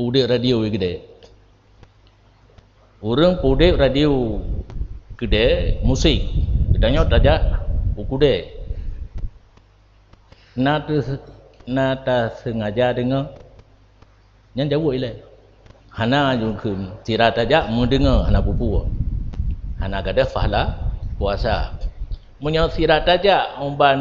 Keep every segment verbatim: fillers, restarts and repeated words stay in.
Udeb radio keudè. Ureuëng peudeb radio keudè musik, geutanyoe tajak u keudè. Na teu-, na tasengaja deungoe? Nyan jaweueb ilée. Hana jukheun sira tajak meudeungoe, hana peue-peue. Hana gadôh pahala puasa. Meunyoe sira tajak uban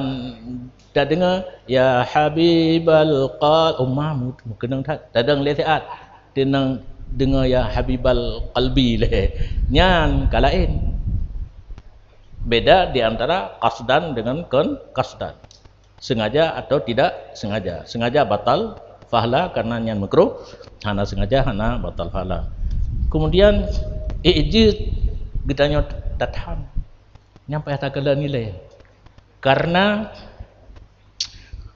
tadeungoe, "Ya Habibal Qal-," oh, ma, meukeunong that, tadong lé siat. Teunang deungoe, "Ya Habibal Qalbi," lé. Nyan ka laén. Beda di antara qasdan dengan kon qasdan. Sengaja atau tidak sengaja. Sengaja batal pahala karena nyan makruh, hana sengaja hana batal pahala. Kemudian, eh, jeuet geutanyoe tatham. Nyan payah takalon ilée. Karena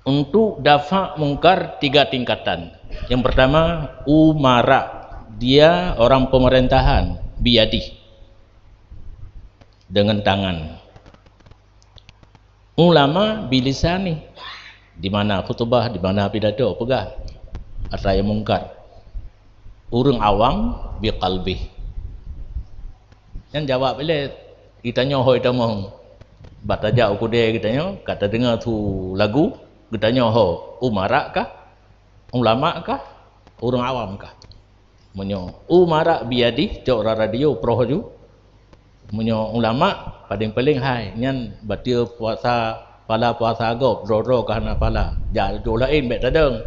untuk dafa mungkar tiga tingkatan. Yang pertama, umara, dia orang pemerintahan, biyadih, dengan tangan. Ulama bilisani, di mana khutubah, di mana pidato, peugah atra nyang mungkar. Ureuëng awam biqalbih. Nyan jaweueb ilée, geutanyoe hôi tamong. Bak tajak u keudè geutanyoe, ka tadeungoe su lagu, geutanyoe ho, umara kah, ulama kah, ureuëng awam kah? Meunyoe umara biyadih, cok ra radio, proh ju. Meunyoe ulama, paleng-paleng hai, nyan bateue puasa, pala puasa gob, droe-droe ka hana pala. Jak laju laén bék tadong.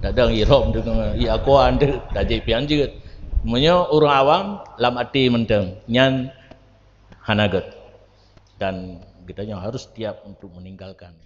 Tadong i rom deungon i aqua deuh, tajak pian jeuet. Meunyoe ureuëng awam, lam até mantong, nyan hana gét. Dan geutanyoe harus siap untuk meninggalkan.